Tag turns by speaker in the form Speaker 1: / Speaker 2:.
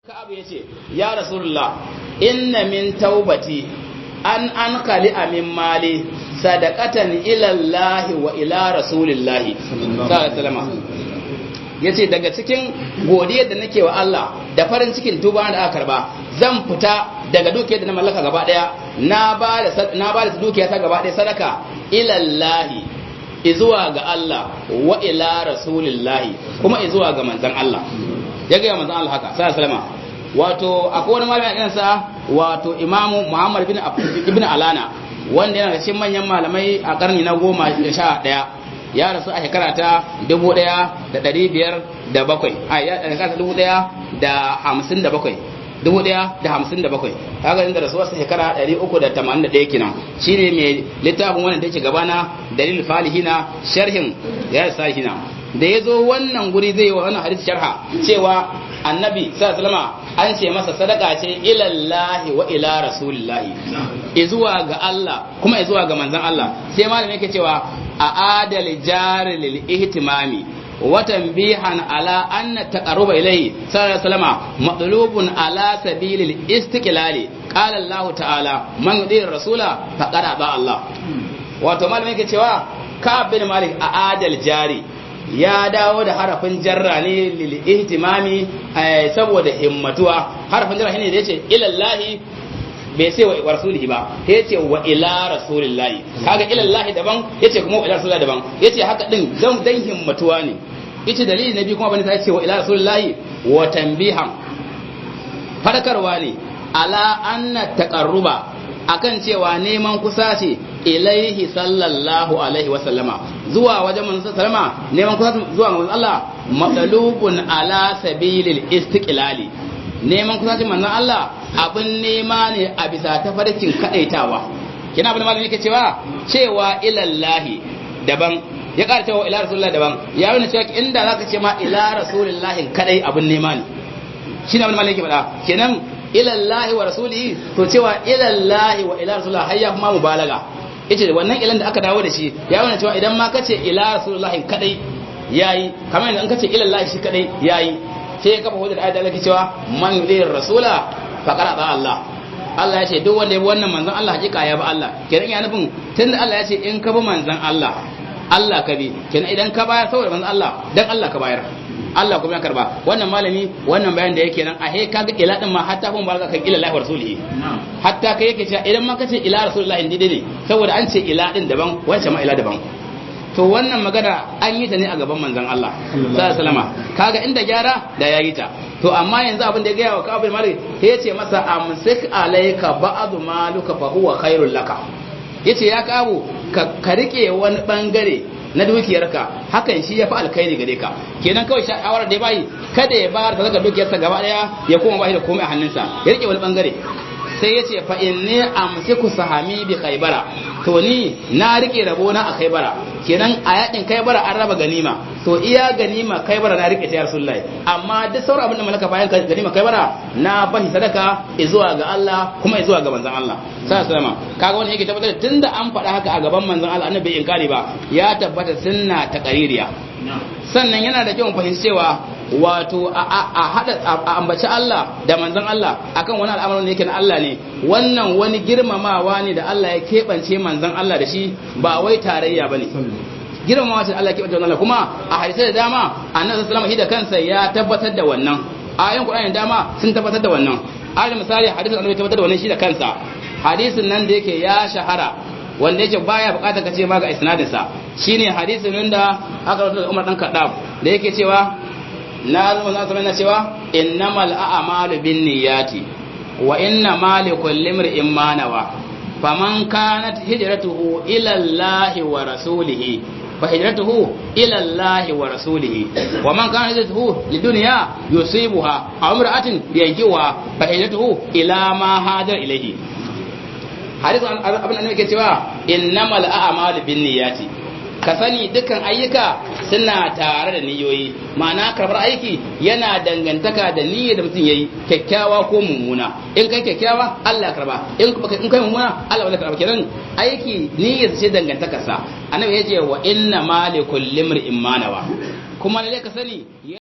Speaker 1: Ka'ab ya ce, "Ya Rasulullah, inna min taubati an kali min mali sadaqatan ila Allah wa ila Rasulillahi sallallahu alaihi wasallam." Yace daga cikin godiyar da nake wa Allah da farin cikin tuba da aka karba, zan fita daga dukiyar da na mallaka gaba daya, na ba da dukiya ta gaba daya sadaka ila Allah, izuwa ga Allah, wa ila Rasulillahi, kuma izuwa ga manzon Allah. Ya ga manzon Allah haka sallallahu alaihi wasallam. Wato akwai wani malami a sa, wato Imamu Muhammad bin Ibn Alana, wanda yana da cikin manyan malamai a karni na 11. Ya rasu a shekara ta 1507, a shekara ta 1057, 1057. Kaga inda rasuwarsa shekara 381 kenan. Shine mai littafin wannan da yake gabana, Dalil Falihina, sharhin ya Salihina. Da ya zo wannan guri zai yi wa wannan hadisi sharha, cewa Annabi sallallahu an ce masa sadaka ce ilallahi wa ila rasulillahi, izuwa ga Allah kuma izuwa ga manzon Allah. Sai malami yake cewa a adal jari lil ihtimami wa tanbihan ala anna taqarruba ilayhi sallallahu alaihi wasallama matlubun ala sabilil istiqlali. Qala Allah ta'ala: "Man yudir rasula faqad aba Allah." Wato malami yake cewa Ka'ab bin Malik a adal jari ya dawo da harafin jarra ne lil ihtimami, saboda himmatuwa. Harafin jarra shine da yace ilallahi, bai sai wa rasulihi ba, sai yace wa ila rasulillahi. Kaga ilallahi daban, yace kuma wa ila rasulillahi daban. Yace haka din dan himmatuwa ne. Yace dalili na biyu kuma bane sai yace wa ila rasulillahi, wa tanbihan, fadakarwa ne, ala anna taqarruba, akan cewa neman kusa ce, ilaihi sallallahu alaihi wa sallama, zuwa wajen manzon sallama, neman kusa zuwa manzon Allah, matsalubun ala sabilil istiqlali. Neman kusancin manzon Allah abin nema ne a bisa tafarkin kadaitawa. Kina abin da malami yake cewa ilallahi daban, ya ƙara cewa ila rasulillahi daban, ya nuna cewa inda zaka ce ma ila rasulillahi kadai abin nema ne. Shi ne abin da malami yake faɗa kenan. Ilallahi wa rasulihi, to cewa ilallahi wa ila rasulillahi har ya kuma mubalaga. Yace wannan ilan da aka dawo da shi ya nuna cewa idan ma kace ila rasulillahi kadai yayi, kamar yanzu in kace ilallahi shi kadai yayi. Sai ya kafa hujjar ayat da Allah ke cewa: "Man yudir rasula faqad ata Allah." Allah ya ce duk wanda ya bi wannan manzon Allah, hakika ya bi Allah. Kenan ya nufin tunda Allah ya ce in ka bi manzon Allah, Allah ka bi, kenan idan ka bayar saboda manzon Allah, dan Allah ka bayar, Allah kuma ya karba. Wannan malami, wannan bayan da yake nan a he, kaga ila din ma hatta kuma baraka kan ila Allah wa rasulihi, hatta kai yake cewa idan ma kace ila rasulillahi dai ne, saboda an ce ila din daban, wancan ma ila daban. To wannan magana an yi ta ne a gaban manzon Allah sallallahu alaihi wasallama. Kaga inda gyara da yayi ta. To amma yanzu abin da ya gaya wa Ka'ab bin Malik, sai ya ce masa: "Amsik alayka ba'd maluka fa huwa khairul laka." Yace: "Ya Ka'abu, ka rike wani bangare na dukiyarka, hakan shi ya fi alkhairi gare ka." Kenan kawai shawarar da ya bayi, kada ya bayar da zaka dukiyarsa gaba daya ya koma ba shi da komai a hannunsa, ya rike wani bangare. Sai ya ce: "Fa inni amsiku sahami bi Khaybara." To ni na rike rabona a Khaybara. Kenan a yakin Khaybara an raba ganima, to iya ganima Khaybara na rike ta, ya Rasulullahi, amma duk sauran abin da malaka bayan ganima Khaybara na bashi sadaka zuwa ga Allah kuma zuwa ga manzon Allah sallallahu alaihi wasallam. Kaga wannan yake tabbatar, tunda an faɗa haka a gaban manzon Allah, Annabi bai inkari ba, ya tabbata sunna ta qaririya. Sannan yana da kyau mu fahimci cewa wato a hada a ambaci Allah da manzon Allah akan wani al'amarin da yake na Allah ne, wannan wani girmamawa ne da Allah ya keɓance manzon Allah da shi, ba wai tarayya bane. Girmamawa ce Allah ya keɓance manzon Allah. Kuma a hadisai da dama Annabi sallallahu alaihi wasallam da kansa ya tabbatar da wannan. Ayoyin Qur'ani da dama sun tabbatar da wannan. Alal misali, hadisin Annabi tabbatar da wannan shi da kansa, hadisin nan da yake ya shahara, wanda yake baya bukatar ka ce ma ga isnadin sa, shine hadisin nan da aka rawaito da Umar dan Khattab, da yake cewa na zama na zama cewa: "Innamal a'malu binniyati wa inna likulli imri'in ma nawa, faman kanat hijratuhu ila Allahi wa rasulihi fa hijratuhu ila Allahi wa rasulihi, wa man kanat hijratuhu lidunya yusibuha aw imra'atin yankihuha fa hijratuhu ila ma hajar ilayhi." Hadisin abin da yake cewa: "Innamal a'malu binniyati." Ka sani dukkan ayyuka suna tare da niyoyi, ma'ana karbar aiki yana dangantaka da niyyar da mutum yayi, kyakkyawa ko mummuna. In kai kyakkyawa, Allah ya karba; in kai mummuna, Allah ba karba. Kenan aiki niyyar ce dangantakarsa. Annabi ya ce: "Wa inna ma likulli imri'in ma nawa." Kuma lalle ka sani.